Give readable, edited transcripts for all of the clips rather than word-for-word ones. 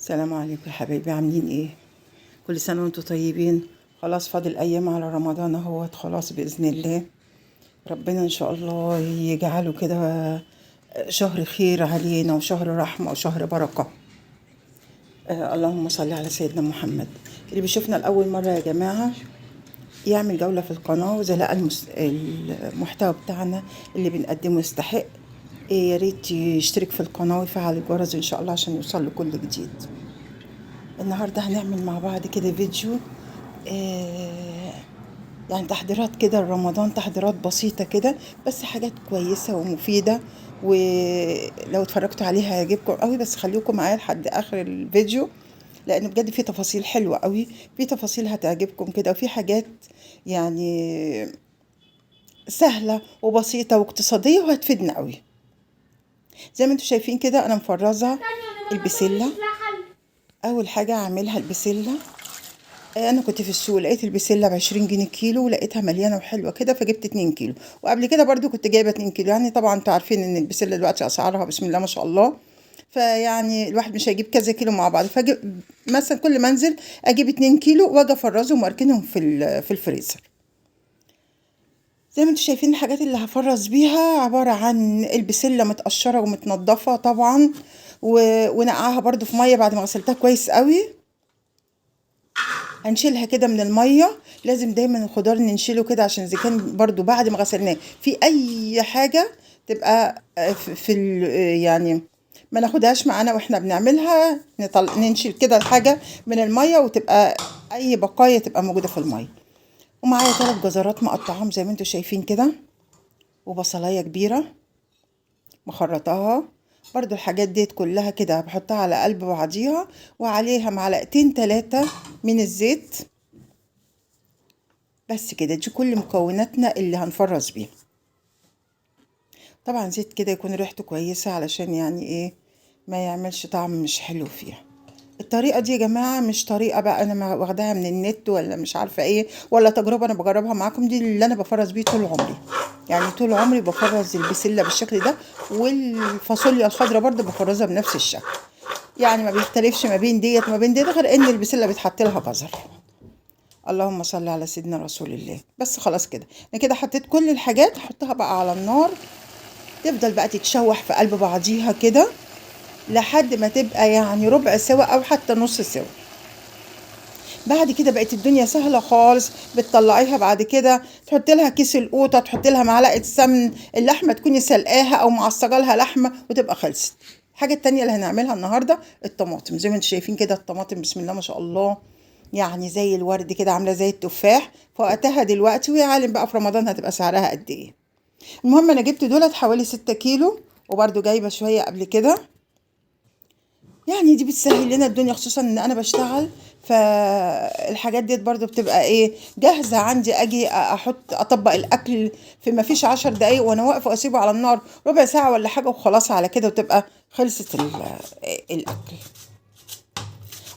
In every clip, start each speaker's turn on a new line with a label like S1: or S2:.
S1: السلام عليكم يا حبايبي، عاملين ايه؟ كل سنة وانتم طيبين. خلاص فاضل ايام على رمضان اهوت، خلاص باذن الله ربنا ان شاء الله يجعله كده شهر خير علينا وشهر رحمه وشهر بركة. اللهم صل على سيدنا محمد. اللي بيشوفنا لاول مرة يا جماعة يعمل جولة في القناة، واذا لقى المحتوى بتاعنا اللي بنقدمه يستحق، يا ريت يشترك في القناة ويفعل الجرس ان شاء الله عشان يوصل له كل جديد. النهارده هنعمل مع بعض كده فيديو، يعني تحضيرات كده لرمضان، تحضيرات بسيطة كده بس حاجات كويسة ومفيدة، ولو اتفرجتوا عليها هيعجبكم قوي. بس خليكم معايا لحد اخر الفيديو لان بجد في تفاصيل حلوة قوي، في تفاصيل هتعجبكم كده، وفي حاجات يعني سهلة وبسيطة واقتصادية وهتفيدنا قوي. زي ما انتم شايفين كده انا مفرزة البسلة. اول حاجة هعملها البسلة. انا كنت في السوق لقيت البسلة ب20 جنيه كيلو، ولقيتها مليانة وحلوة كده فجبت 2 كيلو، وقبل كده برضو كنت جايبة 2 كيلو. يعني طبعا انتوا عارفين ان البسلة دلوقتي اسعارها بسم الله ما شاء الله، فيعني الواحد مش هيجيب كذا كيلو مع بعض، فاجيب مثلا كل ما انزل اجيب 2 كيلو واجي افرزهم واركنهم في الفريزر. زي ما انتوا شايفين الحاجات اللي هفرز بيها عبارة عن البسلة متقشرة ومتنضفة طبعا، ونقعها برضو في مية بعد ما غسلتها كويس قوي. هنشيلها كده من المية، لازم دايما الخضار ننشيله كده عشان اذا كان برضو بعد ما غسلناه في اي حاجة تبقى في يعني ما ناخدهاش معانا واحنا بنعملها، ننشيل كده الحاجة من المية وتبقى اي بقايا تبقى موجودة في المية. ومعايا 3 جزرات مقطعاهم زي ما انتوا شايفين كده، وبصلاية كبيرة مخرطاها برضو. الحاجات ديت كلها كده بحطها على قلب بعضيها، وعليها معلقتين 3 من الزيت بس كده. دي كل مكوناتنا اللي هنفرز بيها. طبعا زيت كده يكون ريحته كويسة علشان يعني ايه ما يعملش طعم مش حلو فيها. الطريقة دي يا جماعة مش طريقة بقى أنا واخداها من النت ولا مش عارفة إيه ولا تجربة أنا بجربها معاكم، دي اللي أنا بفرز بيه طول عمري. يعني طول عمري بفرز البسلة بالشكل ده، والفاصوليا الخضراء برضه بفرزها بنفس الشكل، يعني ما بيختلفش ما بين ديت وما بين ديت غير إن البسلة بيتحط لها جزر. اللهم صل على سيدنا رسول الله. بس خلاص كده أنا كده حطيت كل الحاجات، هحطها بقى على النار تفضل بقى تتشوح في قلب بعضيها كده لحد ما تبقى يعني ربع سوا او حتى نص سوا. بعد كده بقت الدنيا سهلة خالص، بتطلعيها بعد كده تحط لها كيس القوطه، تحط لها معلقه سمن، اللحمة تكوني سلقاها او معصجه لها لحمه وتبقى خلصت. الحاجة التانية اللي هنعملها النهارده الطماطم. زي ما انتم شايفين كده الطماطم بسم الله ما شاء الله يعني زي الورد كده، عامله زي التفاح فوقتها دلوقتي، ويا عالم بقى في رمضان هتبقى سعرها قد ايه. المهم انا جبت دولت حوالي 6 كيلو، وبرده جايبه شوية قبل كده. يعني دي بتسهل لنا الدنيا، خصوصا ان انا بشتغل، فالحاجات ديت برضو بتبقى ايه جاهزة عندي، اجي احط اطبق الاكل في ما فيش 10 دقايق وانا واقفة، واسيبه على النار ربع ساعة ولا حاجة وخلاص على كده، وتبقى خلصت الاكل.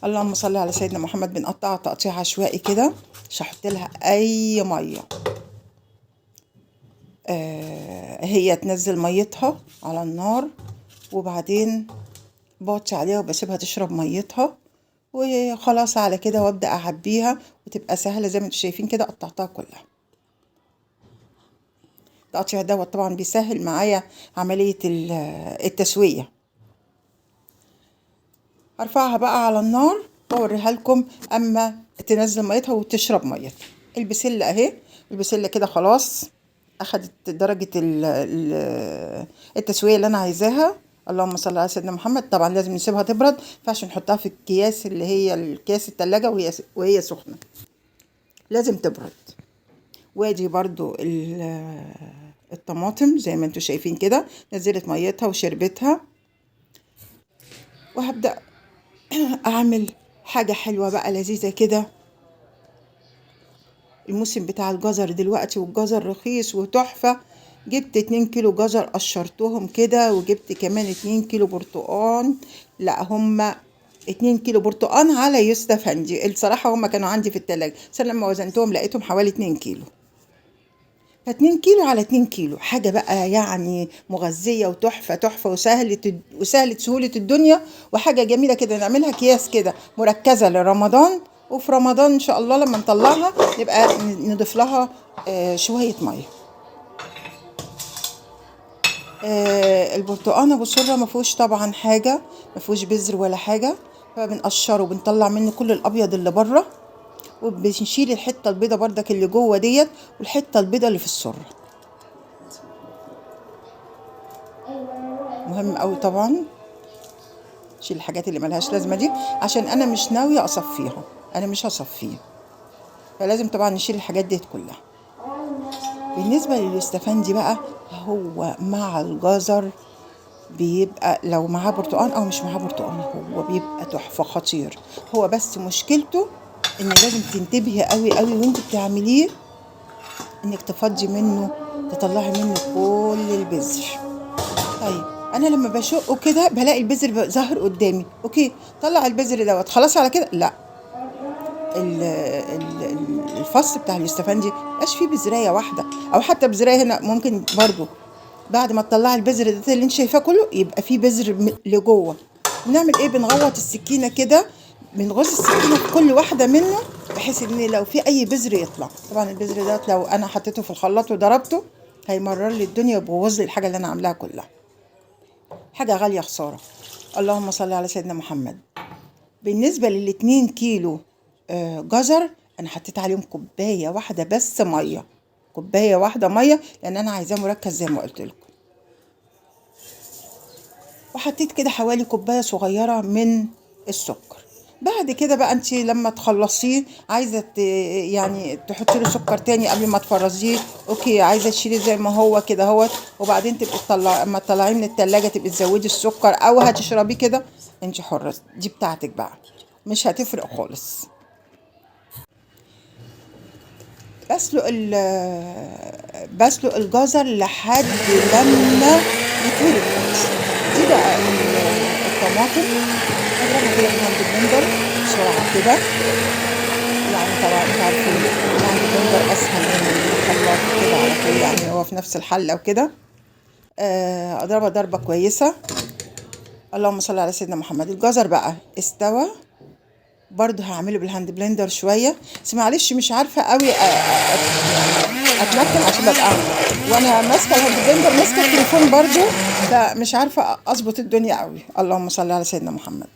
S1: اللهم صل على سيدنا محمد. بنقطعها تقطيع عشوائي كده، مش هحط لها اي مية، هي تنزل ميتها على النار، وبعدين بوطي عليها وبسيبها تشرب ميتها وخلاص على كده، وابدا اعبيها وتبقى سهلة. زي ما انتم شايفين كده قطعتها كلها. التقطيع دوت طبعا بيسهل معايا عملية التسوية. هرفعها بقى على النار واوريها لكم اما تنزل ميتها وتشرب ميتها. البسله اهي، البسله كده خلاص اخدت درجه التسوية اللي انا عايزاها. اللهم صل على سيدنا محمد. طبعا لازم نسيبها تبرد، فعشان نحطها في الكياس اللي هي الكياس التلاجة وهي سخنة، لازم تبرد. وادي برضو الطماطم زي ما انتوا شايفين كده نزلت ميتها وشربتها. وهبدأ اعمل حاجة حلوة بقى لذيذة كده. الموسم بتاع الجزر دلوقتي، والجزر رخيص وتحفة. جبت 2 كيلو جزر قشرتهم كده، وجبت كمان 2 كيلو برتقان. لا هما 2 كيلو برتقان على يوسفندي، الصراحة هما كانوا عندي في التلاجة، بس لما وزنتهم لقيتهم حوالي 2 كيلو. ف2 كيلو على 2 كيلو، حاجة بقى يعني مغذية وتحفة تحفة وسهلة سهولة الدنيا، وحاجة جميلة كده. نعملها أكياس كده مركزة لرمضان، وفي رمضان إن شاء الله لما نطلعها نبقى نضيف لها شوية مية. البرتقان ابو سره ما فيهوش طبعا حاجة، ما فيهوش بذر ولا حاجة، فبنقشره وبنطلع منه كل الابيض اللي بره، وبنشيل الحتة البيضة بردك اللي جوه ديت، والحتة البيضة اللي في السرة. مهم قوي طبعا شيل الحاجات اللي ملهاش لازمه دي، عشان انا مش ناوية اصفيها، انا مش هصفيها، فلازم طبعا نشيل الحاجات ديت كلها. بالنسبة لليوستفندي بقى، هو مع الجزر بيبقى لو معاه برتقان او مش معاه برتقان هو بيبقى تحفة خطير. هو بس مشكلته ان لازم تنتبهي قوي قوي وانت بتعمليه، انك تفضي منه، تطلعي منه كل البذر. طيب انا لما بشقه كده بلاقي البذر ظاهر قدامي، okay طلع البذر دوت خلاص على كده؟ لا، الفص بتاع اليوستفندي مبقاش فيه بذرايه واحدة، او حتى بذرايه هنا ممكن برضو بعد ما تطلعي البذر ده اللي انت شايفاه كله يبقى فيه بذر لجوه. بنعمل ايه؟ بنغوط السكينة كده، بنغز السكينة في كل واحدة منه، بحيث ان لو في اي بذر يطلع. طبعا البذر ده لو انا حطيته في الخلاط وضربته هيمرر لي الدنيا ويبوظ لي الحاجة اللي انا عاملاها كلها، حاجة غالية خسارة. اللهم صل على سيدنا محمد. بالنسبة للاتنين كيلو جزر، انا حطيت عليهم كوباية واحدة بس مية، كوباية واحدة مية، لان انا عايزاه مركز زي ما قلت لكم. وحطيت كده حوالي كوباية صغيرة من السكر. بعد كده بقى انت لما تخلصيه عايزه يعني تحطي له سكر تاني قبل ما تفرزيه، okay. عايزه تشيليه زي ما هو كده اهوت، وبعدين تبقي تطلعي، اما تطلعيه من التلاجة تبقي تزودي السكر، او هتشربيه كده، انت حره، دي بتاعتك بقى، مش هتفرق خالص. بسلق الجزر لحد لما يتهري خالص. دي بقى الطماطم بضربها كده في ال hand blender بسرعة كده، يعني طبعا انتوا عارفين ال hand blender اسهل من الخلاط كده على طول، يعني هو في نفس الحلة وكده. اضربها ضربه كويسة. اللهم صل على سيدنا محمد. الجزر بقى استوى، برضه هعمله بال hand blender شوية، بس معلش مش عارفه قوي اتمكن عشان ببقى وانا ماسكه ال hand blender ماسكه التليفون برضه، فمش عارفه اظبط الدنيا قوي. اللهم صل على سيدنا محمد.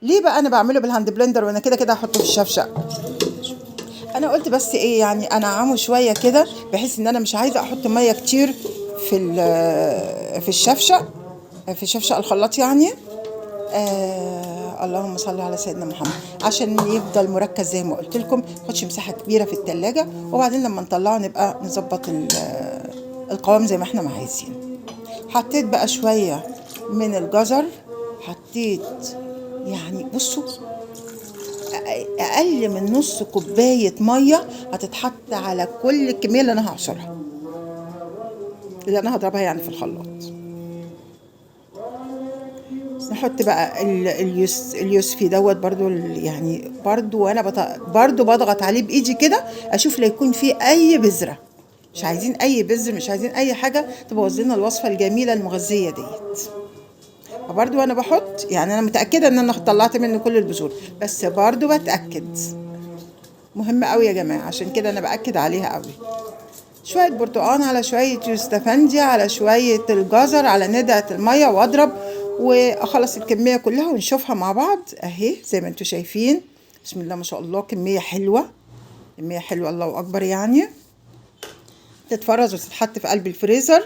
S1: ليه بقى انا بعمله بال hand blender وانا كده كده هحطه في الشفشق؟ انا قلت بس ايه، يعني انعمه شوية كده، بحيث ان انا مش عايزه احط مية كتير في الشفشق، في شفشق الخلاط يعني. اللهم صل على سيدنا محمد، عشان يفضل مركز زي ما قلت لكم، ما ياخدش مساحة كبيرة في التلاجة، وبعدين لما نطلعه نبقى نظبط القوام زي ما احنا ما عايزين. حطيت بقى شوية من الجزر، حطيت يعني بصوا اقل من نص كوباية مية هتتحط على كل الكمية اللي انا هعصرها، اللي انا هضربها يعني في الخلاط. نحط بقى اليوسفي دوت برضو، يعني برضو وانا برضو بضغط عليه بايدي كده، اشوف لا يكون فيه اي بذرة. مش عايزين اي بذر، مش عايزين اي حاجة تبوظ لنا الوصفة الجميلة المغذية ديت. فبرضو وانا بحط، يعني انا متاكدة ان انا طلعت منه كل البذور، بس برضو بتاكد، مهم قوي يا جماعة، عشان كده انا باكد عليها قوي. شوية برتقان على شوية يوستفندي على شوية الجزر على ندعه المية، واضرب واخلص الكمية كلها ونشوفها مع بعض اهي زي ما انتم شايفين. بسم الله ما شاء الله، كمية حلوة، كمية حلوة، الله اكبر. يعني تتفرز وتتحط في قلب الفريزر.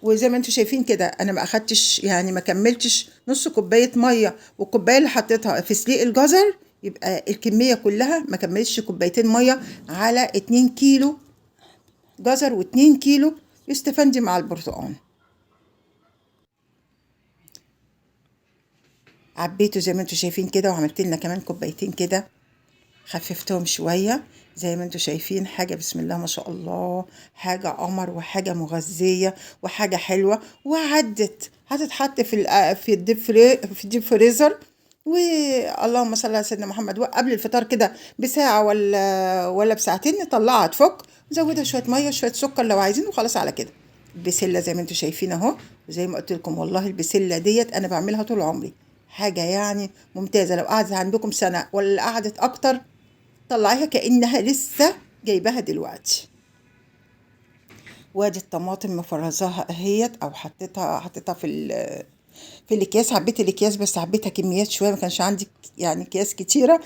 S1: وزي ما انتم شايفين كده انا ما اخدتش، يعني ما كملتش نص كوباية مية، والكوبايه اللي حطيتها في سليق الجزر يبقى الكمية كلها ما كملتش كوبايتين مية على 2 كيلو جزر و2 كيلو يوستفندي مع البرتقان. عبيته زي ما انتم شايفين كده، وعملت لنا كمان كوبايتين كده، خففتهم شوية زي ما انتم شايفين. حاجة بسم الله ما شاء الله، حاجة قمر وحاجه مغذيه وحاجه حلوة. وعدت هتتحط في ال deep freezer. واللهم صل على سيدنا محمد. وقبل الفطار كده بساعة ولا بساعتين نطلعها تفك نزودها شوية مية شوية سكر لو عايزين، وخلاص على كده. البسله زي ما انتم شايفين اهو، وزي ما قلت لكم والله البسله ديت انا بعملها طول عمري، حاجة يعني ممتازة. لو قعدت عندكم سنة ولا قعدت اكتر طلعيها كانها لسه جايباها دلوقتي. وادي الطماطم مفرزاها اهيت، او حطيتها في الاكياس. عبيت الاكياس بس عبيتها كميات شوية، ما كانش عندي يعني اكياس كتيرة.